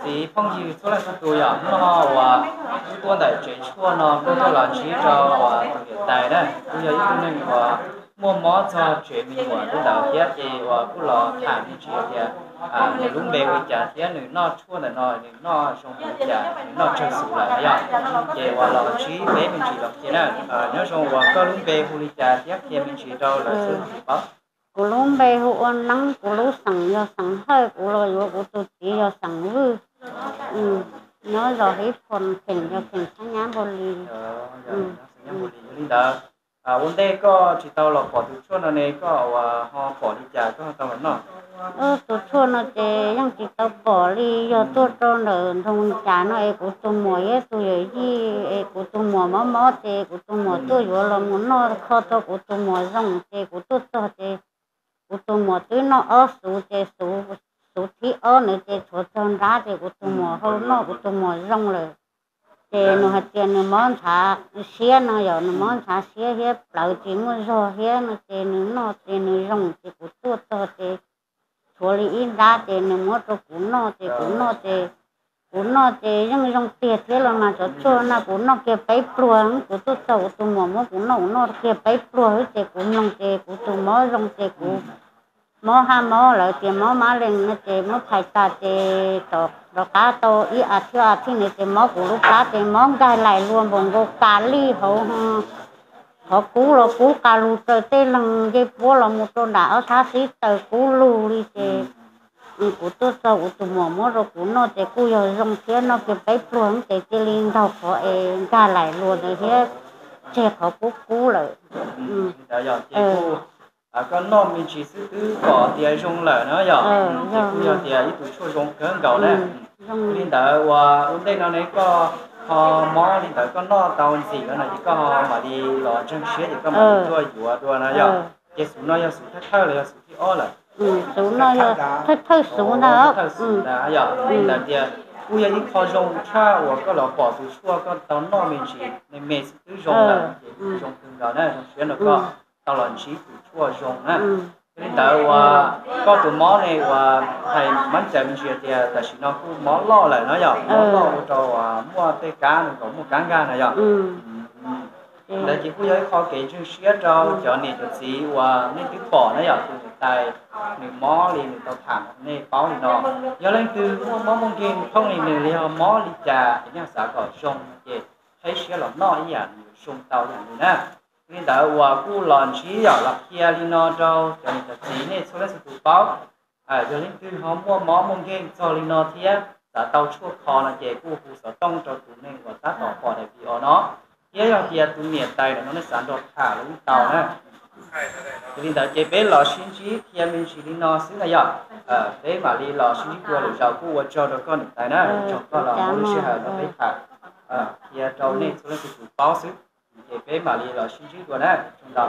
Txiv phooj ywg txhua leej txhua tus yom, hnub no uas wb tuaj ntawm tsev tshuaj no kuj tuaj los ntsib rau uas tus niam tais na, kuj yog ib tug neeg uas muaj mob txog tsev me nyuam ntawd thiab, ces uas kuj los tham me ntsis tias nws lub npe hu li cas thiab nws noj tshuaj ntawm no nws noj zoo li cas, nws noj tsawg xus lawm yom. Ces uas los ntsib peb me ntsis los qhia na, nyob zoo uas koj lub npe hu li cas thiab qhia me ntsis rau lawv xwb paub. Kuv lub npe hu ua Neeb, kuv lub xeem yog xeem Hawj, kuv los yuav kuv tus txiv yog xeem Vwj. Nyob zos Hib Phos, kheem yog kheem Xab Nyab Npog Lis. Li ntawd, ua ntej koj tsis tau los pom tus tshuaj no ne, koj uas ho pom li cas koj ho tau los noj? Tus tshuaj no ces yeej tsis tau pom li, yog tuaj rau ntawm nroog Cas no es kuv tus muam thiab tus yawm yij es kuv tus muam mob mob ces kuv tus muam tuaj yuav los mus noj kho tau kuv tus muam zoo ces kuv tuaj txog ces kuv tus muam twb noj ob xus ces xus thib ob ntawd ces tshuav txog nrab ces kuv tus muam hau noj kuv tus muam zoo lawm. Ces nws hais tias nws mob ntshav siab no yom, nws mob ntshav siab thiab plawv tsis muaj zog thiab no ces nws noj ces nws zoo ces kuv tuaj txog ces tshuav li ib nrab ces nws muab rau kuv noj ces kuv noj ces, kuv noj ces yeej zoo tiag thiab los mas cov tshuaj no kuv noj kiag peb pluag, kuv tuaj txog kuv tus muam muab kuv noj, kuv noj kiag peb pluag xwb ces kuv mloog ces kuv tus mob zoo ces kuv mob haj mob lawv tias mob mab lees no ces muab phais tas ces rov qab tau ib as thiv as thiv ntawd ces mob kuv lub plab ces mob nkag laim luas npaum nkaus kas lij hauv, qhov kub los kub kas lug raws tej leeg ncej puab los mus rau nram ob sab xib taws kub lug li ces kuv tuaj txog kuv tus muam muab rau kuv noj ces kuj yog zoo thiab, noj kiag peb pluag ces cia li ntaug qhov es nkag laim luas ntawd thiab tseg qhov kub kub lawm. Koj noj me ntsis xwb twb pom tias zoo lawm na yom, ces kuj yog tias ib tug tshuaj zoo kawg nkaus na. Li ntawd uas ua ntej no ne koj ho mob li ntawd koj noj tau ntxim no ces koj ho mam li los ntseeg siab ces koj mam li tuaj yuav dua na yom. Ces xus no yog xus thawj thawj los yog xus thib ob lawm? Xus no yog thawj thawj xus ntag. Thawj xus ntag yom. Li ntawd tias kuj yog ib qho zoo tshaj uas koj los pom tus tshuaj koj tau noj me ntsis me me xwb twb zoo lawm ces kuj zoo kawg nkaus na, zoo siab rau koj tau los ntsib tus tshuaj zoo na. Li ntawd uas koj tus mob ne uas hais mab cawv me ntsis tias tam sim no kuj mob loj lawm no yom, mob loj ua rau uas muaj tej kab nws kom muaj kab nkag no yom. Ntawd ces kuj yog ib qho kev ntseeg siab rau cov niam cov txiv uas nej twb pom na yom, tus niam tais nws mob li nws tau tham nej paub li no. Yog leej twg muaj mob muaj nkeeg thooj li nws li ho mob li cas es nej xav kom zoo ces qheb siab los noj ib yam nws zoo tau ib yam nws na. Li ntawd uas kuj los ntsib yom los qhia li no rau cov niam cov txiv nej txhua leej txhua tus paub. Yog leej twg ho muaj mob muaj nkeeg txog li no thiab xav tau tshuaj kho no ces kuj hu xov tooj rau tus neeg uas tab tom pom daim video no, thiab yog tias tus niam tais no nej xav nrog tham los kuj tau na. Li ntawd ces peb los sib ntsib qhia me ntsis li no xwb na yom. Peb mam li los sib ntsib dua lwm zaus, kuj ua tsaug rau koj niam tais na, tsaug koj los muaj lub sij hawm no peb tham qhia rau nej txhua leej txhua tus paub xwb. Ces peb mam li los sib ntsib dua na, tsaug ntau.